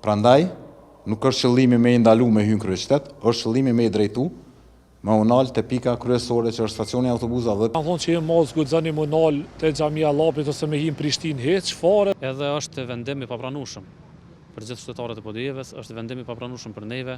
Prandaj, nuk është qëllimi me i ndalu me hy në kryeqytet, është qëllimi me i drejtu, me u nal te pika kryesore që është stacioni i autobusave dhe. Kanë thonë që ju mos guxoni mu nal te xhamia e Llapit ose me hi në Prishtinë hiç fare. Edhe është vendim i papranueshëm për gjithë qytetarët e Podujevës, është vendim i papranueshëm për neve.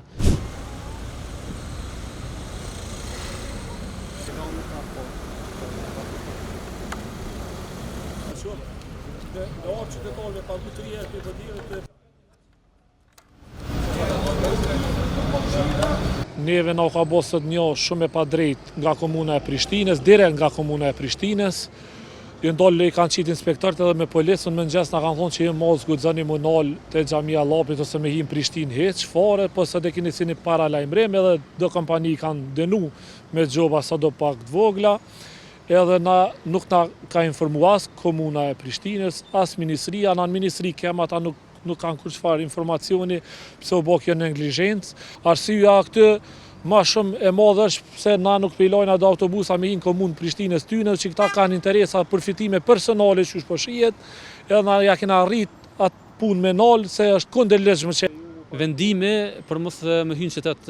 Neve na u ka bo sot një shumë e padrejt nga komuna e Prishtinës, direkt nga komuna e Prishtinës. Janë dalë i kanë qitë inspektorët edhe me policë, në mëngjes na kanë thonë që ju mos guxoni mu nal te xhamia e Llapit ose me hi në Prishtinë hiç fare, po sot e keni si një paralajmërim edhe do kompani kanë dënu me gjoba sado pak të vogla. Edhe na nuk na ka informu as komuna e Prishtinës, as ministria, na në ministri kem ata nuk nuk kanë kurrçfarë informacioni pse u bo kjo neglizhencë. Arsyeja këtë ma shumë e madhe është pse na nuk po i lajna do autobusa me hi në komunë të Prishtinës tyne që këta kanë interesa përfitime personale qysh po shihet, edhe na ja kena arrit atë punë me nalë se është kundërligjshme që Vendimi për mos me hy në qytet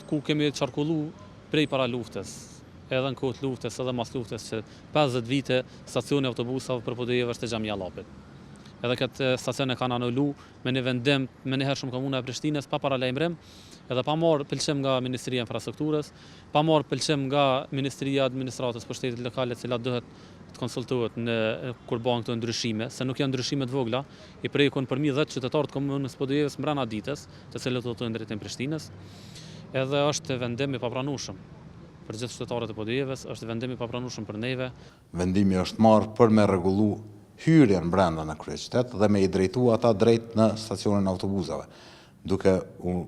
ku kemi qarkullu prej para luftës, edhe në kohë të luftës, edhe mas luftës, që 50 vite stacioni i autobusave për Podujevë është te Xhamia e Llapit. Edhe këtë stacion e kanë anulu me një vendim menjëhershëm Komuna e Prishtinës pa paralajmërim, edhe pa marrë pëlqim nga Ministria e Infrastrukturës, pa marrë pëlqim nga Ministria e Administratës Pushtetit Lokal e cila duhet të konsultohet në kur bëhen këto ndryshime, se nuk janë ndryshime të vogla, i prekun përmi 10 qytetarë të komunës Podujevës mbrenda ditës, të cilët udhëtojnë drejtim Prishtinës, edhe është vendim i papranueshëm për gjithë qytetarët e Podujevës, është vendim i papranueshëm për neve. Vendimi është marrë për me rregullu hyrjen brenda në kryeqytet dhe me i drejtu ata drejt në stacionin e autobusave, duke u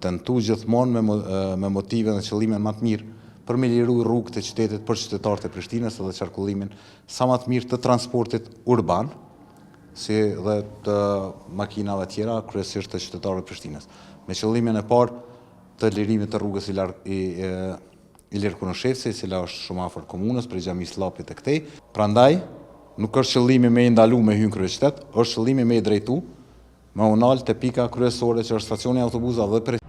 tentu gjithmonë me me motive dhe qëllimin ma të mirë për me liru rrugët e qytetit për qytetarët e Prishtinës dhe qarkullimin sa ma të mirë të transportit urban, si dhe të makinave tjera, kryesisht të qytetarëve të Prishtinës. Me qëllimin e parë të lirimit të rrugës Ilir Konushevci, e cila është shumë afër komunës, prej xhamisë Llapit e këtej. Prandaj, nuk është qëllimi me i ndalu me hy në kryeqytet, është qëllimi me i drejtu, me u nal te pika kryesore që është stacioni i autobusave dhe prej.